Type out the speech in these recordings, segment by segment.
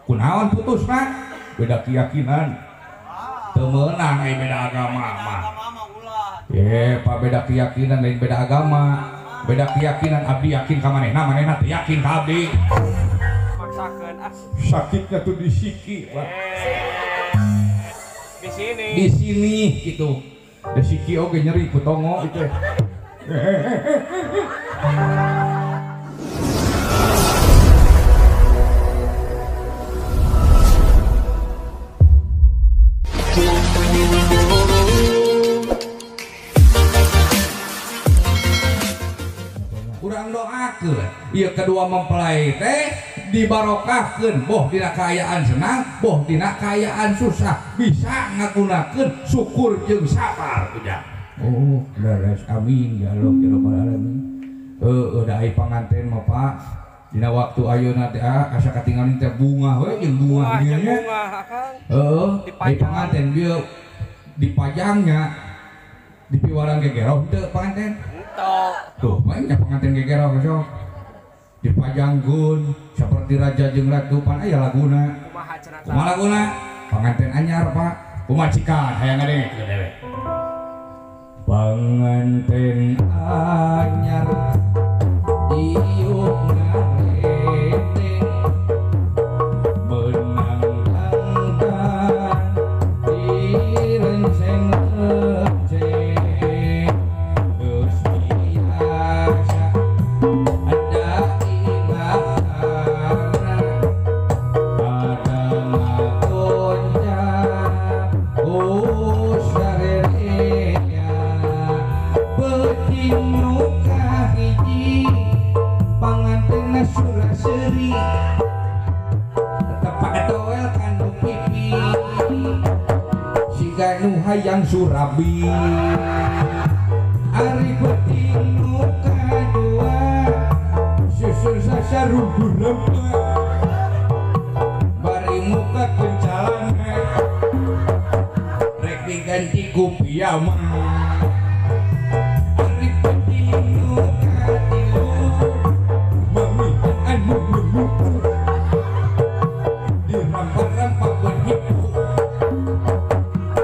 Kunaon putusna? Beda keyakinan. Teu meunang ai beda agama mah. Ye, Pak beda keyakinan lain beda agama. Beda keyakinan abdi yakin ka manehna, manehna teu yakin ka abdi. Maksakeun ah. Sakitnya tuh di siki, Pak. Di sini. Di sini gitu. Di siki oge nyeri ku tongo itu. Urang doakeun ieu kedua mempelai teh dibarokahkeun boh dina kaayaan senang boh dina kaayaan susah bisa ngagunakeun syukur jeung sabar ujang. Oh leres amin ya Allah ya rabbal alamin. Heueuh da ai panganten mah Pak dina waktu ayeuna teh asa katingalin teh bunga we jeung bunga ieu nya. Heueuh ai panganten bieu dipajangnya di piwarang gegeroh teu panganten. Tuh, banyak pengantin gegeroh sok. Dipajangkeun seperti raja jeung ratu pan aya laguna. Kumaha laguna? Panganten anyar, Pak. Kumaha cikan hayang ngadenge dewek. Panganten anyar ieu ngareteng benang tangkan direnceng-renceng. Hayang surabi ari penting nu kadua susul sasaruguh lemah bari muka kencalana rek diganti ku piyama ari penting nu katilu mami anu nemu dirampak-rampak berhipu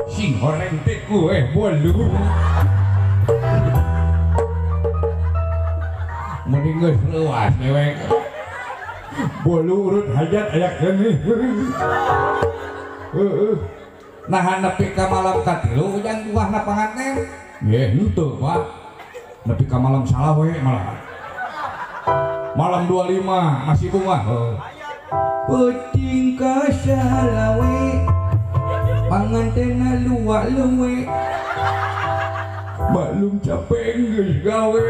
sing horeng teh kue bolu mending geus leuas dewek bolu urut hajat aya keuneuh heueuh naha nepi ka malam katilu ujang buahna panganten ye henteu Pak nepi ka malam salawe malah malam 25 masih bunga peuting ka salawe pangantena luak luwe maklum capek geus gawe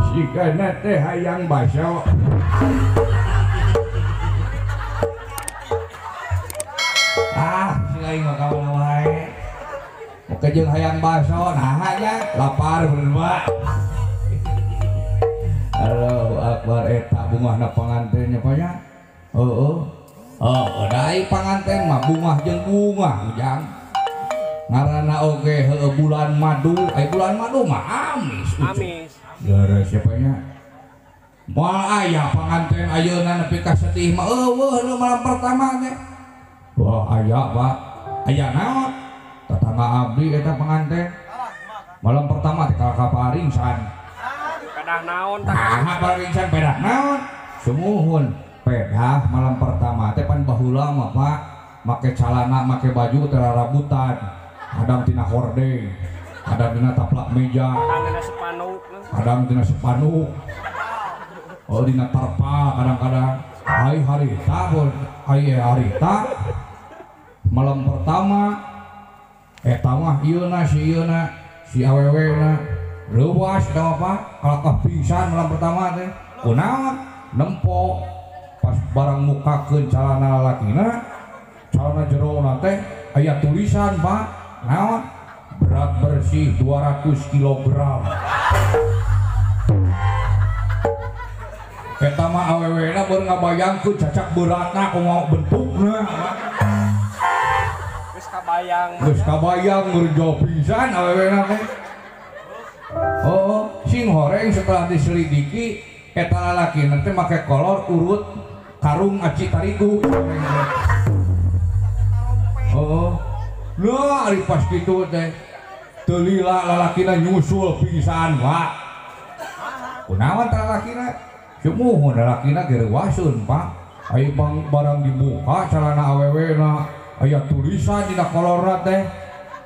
sigana teh hayang baso ah si aing mah ka mana wae oke jeung hayang baso naha nya lapar berdua. Allahu akbar eta bungahna panganten nya Pak nya heueuh. Oh, dai panganten mah bungah jeung bungah ujang. Ngaranna oge heueuh bulan madu, ai bulan madu mah amis. Amis. Leres siapa nya? Moal aya panganten ayeuna nepi ka sedih mah eueuh nu malam pertama teh. Wah, aya Pak. Aya naon? Tetangga abdi eta panganten. Malam pertama teh ka paringsan. Pedah naon tah? Nah, paringsan pedah naon? Sumuhun. Pedah malam pertama teh pan baheula mah Pak make calana make baju teh rarabutan kadang tina hordeng kadang tina taplak meja kadang tina sepanuk oh dina terpal kadang-kadang ai harita ai harita malam pertama eta mah ieuna si ieuna si awewena leuwas eta mah Pak kalakah pingsan malam pertama teh kunaon nempo pas barang mukakeun calana lalakina calana jerona teh aya tulisan Pak naon berat bersih 200 kilogram eta mah awewena beur ngabayangkeun cacak beratna kumaha bentukna geus kabayang geus kabayang ngerjo pisan awewena teh. Oh sing horeng setelah diselidiki eta lalaki nanti make kolor urut Karung aci tarigu. Heeh. Lah ari pas kitu teh teu lila lalakina nyusul pingsan, Pak. Kunaon teh lalakina? Sumuhun lalakina ge reuaseun, Pak. Aya barang dibuka calana awewena aya tulisan dina kolorna teh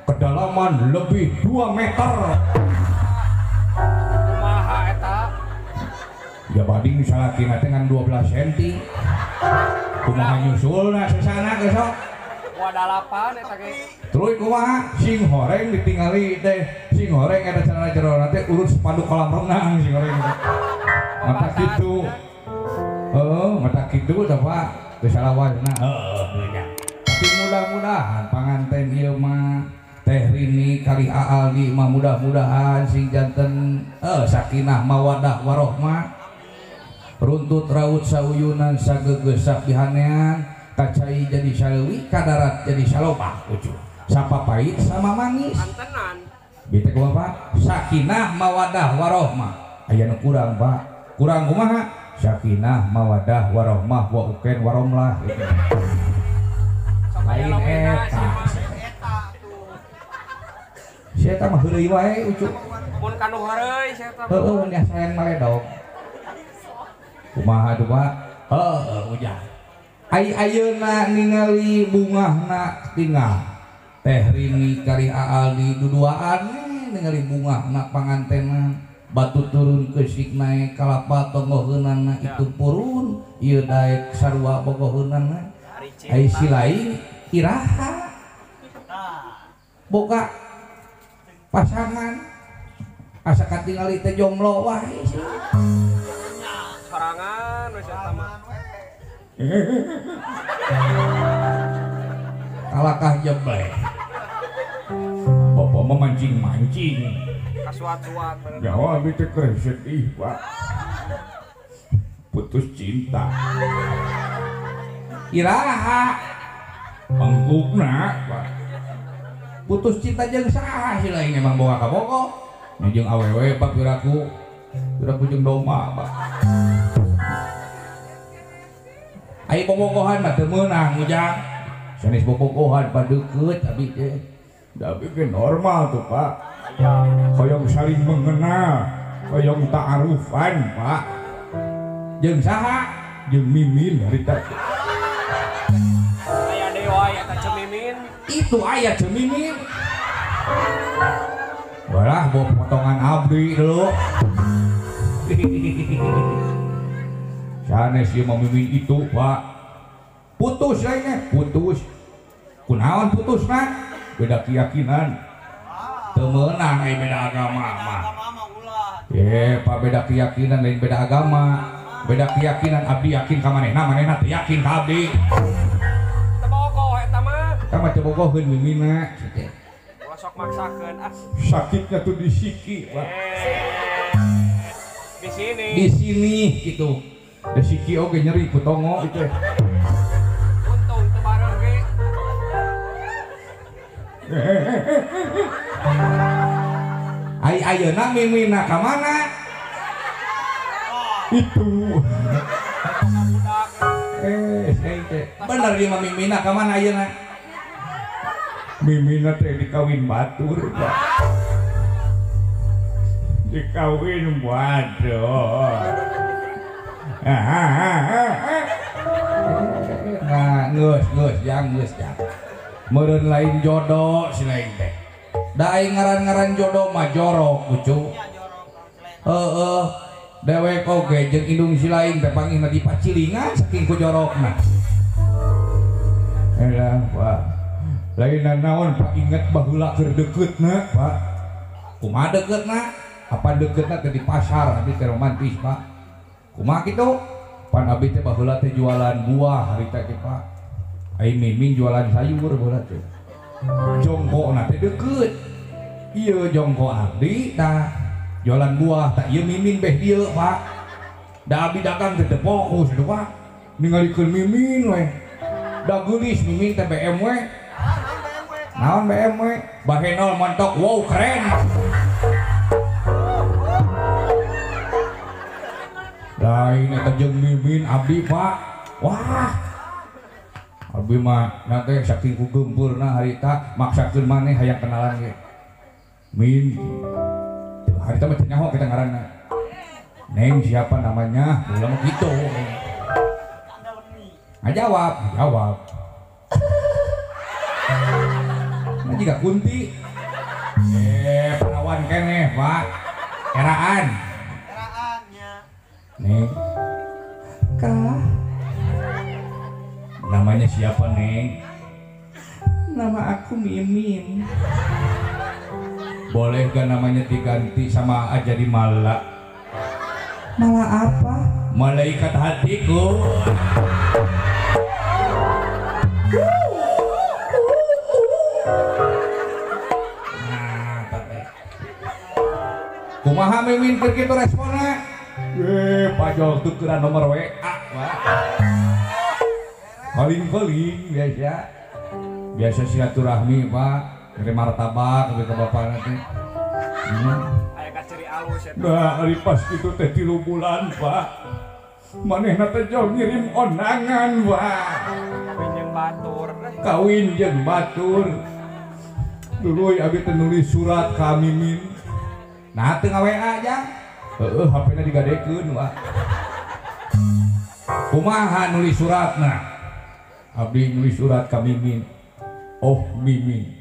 kedalaman lebih 2 meter. Kumaha eta? Ya bading salakina teh ngan 12 cm. Kumaha nyusulna sesana ge sok? Wadalapan eta ge. Tuluy kumaha? Sing horeng ditingali teh, sing horeng eta celana jerona teh urut spanduk kolam renang sing horeng. Mata kitu. Heeh, mata kitu teh Pak, teu salawasna. Heeh, nya. Tapi mudah-mudahan panganten ieu mah Teh Rini kali Aaldi mah mudah-mudahan sing janten sakinah mawadah warohmah. Runtut raut sauyunan sagegeus sapihanean kacai jadi saleuwi kadarat jadi salobah ucuh. Sapa pait sama manis. Antenan. Bete kumaha Pak? Sakinah mawadah warohmah. Aya nu kurang Pak. Kurang kumaha? Sakinah mawadah warohmah wa uken waromlah gitu. Lain eta. Si eta mah heureuy wae ucuh. Mun kanu heureuy si eta. Heueuh nya sayang maledog. Kumaha tuh Pak? Heueuh ujang. Ai ayeuna ningali bungahna tinggal Teh Rini kari Aaldi duduaan ningali bungahna pangantena batu turun keusik naek kalapa tonggoheunana itu purun ieu daek sarua bogoheunana ai si lain iraha boga pasangan asa katingali teh jomblo wae sorangan we eta mah. Kalakah jebleh. Bapak memancing-mancing. Kasuat-suat. Jawa abi teh keur sedih, Pak. Putus cinta. Iraha mangkukna, Pak. Putus cinta jeung saha sih lain emang boga kabogoh. Nya jeung awewe Pak piraku. Piraku jeung domba, Pak. Ai bobogohan mah teu meunang ujang. Sanes bobogohan pa deukeut abi teh. Da abi ge normal tuh, Pak. Hoyong saling mengenal, hoyong ta'arufan, Pak. Jeung saha? Jeung Mimin harita. Aya deui wae eta Cemimin. Itu aya Cemimin. Walah bawa potongan abdi dulu. Sanes ieu mah Mimin itu, Pak. Putus lainnya, putus. Kunaon putusna? Beda keyakinan. Teu meunang ai beda agama mah. Pak beda keyakinan lain beda agama. Beda keyakinan abdi yakin ka manehna, manehna teu yakin ka abdi. Teu bogoh eta mah. Eta mah teu bogoheun Mimina. Ulah sok maksakeun ah. Sakitnya tuh di siki, Pak. Di sini. Di sini gitu. Da siki oge nyeri ku tongo itu. Untung teu bareng ge. Ai ayeuna Mimina ka mana? Itu. Bener ieu mah Mimina ka mana ayeuna? Mimina teh dikawin batur, Pak. Dikawin batur. Nah, geus geus jang geus jang. Meureun lain jodoh si lain teh. Da ai ngaran-ngaran jodoh mah jorok ucu. Heeh, dewek oge jeung indung si lain teh pangihna di pacilingan saking ku jorokna. Elah, Pak. Lain naon Pak inget baheula keur deuketna, Pak. Kumaha deuketna? Apa deuketna teh di pasar abdi teh romantis, Pak. Kumaha kitu? Pan abdi teh baheula teh jualan buah harita teh, Pak. Ai Mimin jualan sayur baheula teh. Jongkokna teh deukeut. Ieu jongkok abdi tah jualan buah tah ieu Mimin beh dieu, Pak. Da abdi dagang teh teu fokus teh, Pak. Ningalikeun Mimin we. Da geulis Mimin teh BMW. Naon BMW? Bahenol montok, wow keren. Lain eta jeung Mimin abdi, Pak. Wah. Abi mah nanti saking ku gempurna harita maksakeun maneh hayang kenalan ge. Min. Harita mah teu nyaho kita ngaranna. Neng siapa namanya? Ulah mah kitu. Ngajawab, jawab. Nah jiga kunti. Perawan keneh, Pak. Eraan. Eraannya. Neng. Kak. Namanya siapa, Neng? Nama aku Mimin. Boleh gak namanya diganti sama A jadi Mala? Mala apa? Malaikat hatiku. Nah, teteh. Kumaha Mimin keur kitu responna? Pajol tukeran nomor WA, Pak. Kaling-kaling biasa. Biasa silaturahmi, Pak. Dari martabak ke bapak nanti. Aya kaciri alus eta. Nah, ari pas kitu teh 3 bulan, Pak. Manehna teh jauh ngirim ondangan, Pak. Kawin jeung batur. Kawin jeung batur. Dulu abi teh nulis surat ka Mimin. Nah, teu nga-WA jang. Heeh, HP-na digadekeun, Pak. Kumaha nulis suratna? Abdi nulis surat ka Mimin. Oh, Mimin.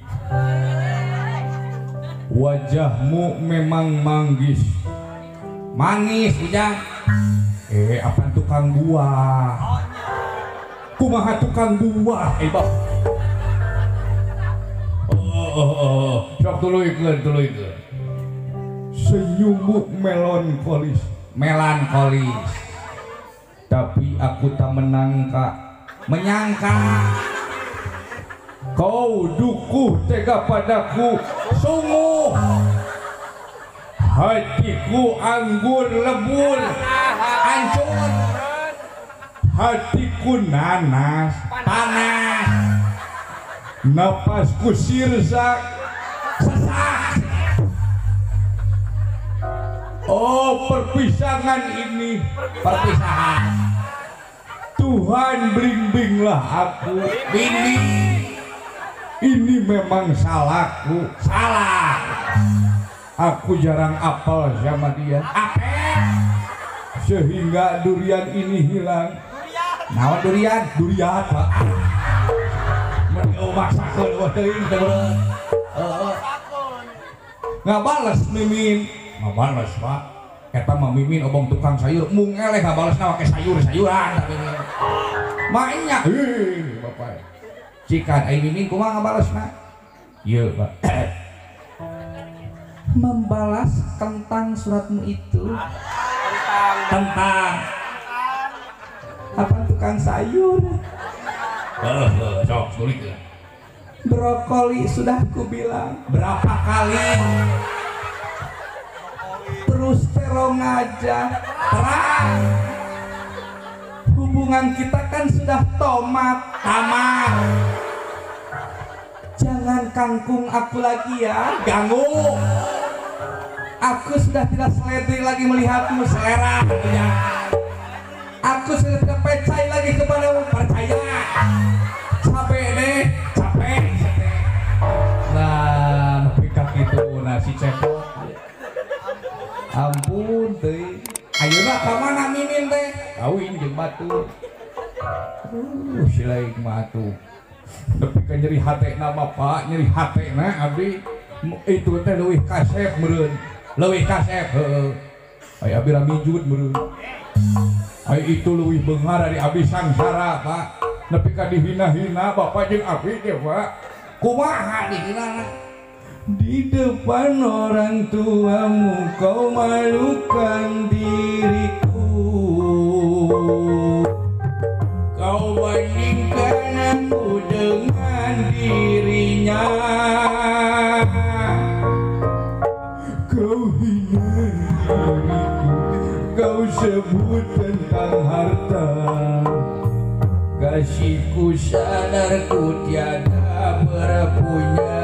Wajahmu memang manggis. Manis, ujang. Apaan tukang buah? Kumaha tukang buah? Bab. Oh. Sok tuluykeun, tuluykeun. Senyummu melankolis, melankolis. Tapi aku tak menangka, menyangka. Kau dukuh tega padaku, sungguh. Hatiku anggur lebur, hancur. Hatiku nanas, panas. Napasku sirsak, sesak. Oh, perpisahan ini, perpisahan. Tuhan bimbinglah aku, bimbing. Ini memang salahku, salah. Aku jarang apel sama dia, apel. Sehingga durian ini hilang. Naon durian? Durian, Pak. Mending maksakeun eueuh teuing teh beureuh. Heeh. Ngabales Mimin. Ngabales, Pak. Eta mah Mimin obong tukang sayur, mung eleh ngabalesna make sayur-sayuran tapi Mimin. Maenya, heuh, Bapak. Cikan ai Mimin kumaha ngabalesna? Ieu, Pak. Membalas tentang suratmu itu. Tentang apa tukang sayur? Heeh, sok tulikeun. Brokoli sudah kubilang berapa kali. Terus terong aja. Terang. Hubungan kita kan sudah tomat, tamar. Jangan kangkung aku lagi ya, ganggu. Aku sudah tidak seledri lagi melihatmu, selera. Ya. Aku sudah tidak percaya lagi kepadamu, percaya. Capek deh, capek. Nah, nepi ka kitu nah si cepot. Ampun teuing. Ayeuna ka mana Mimin teh? Kawin jeung batur. Si lain mah atuh. Nepi ka nyeri hatena Bapak, nyeri hatena abdi. Itu teh leuwih kasep meureun. Leuwih kasep heueuh. Ai abdi ramijut meureun. Ai itu leuwih beunghar dari abdi sangsara, Pak. Nepi ka dihina-hina Bapak jeung abdi teh, Pak. Kumaha dihina? Di depan orang tuamu kau malukan diriku. Kau bandingkan aku dengan dirinya. Kau hina diriku, kau sebut tentang harta. Kasihku sadarku tiada berpunya.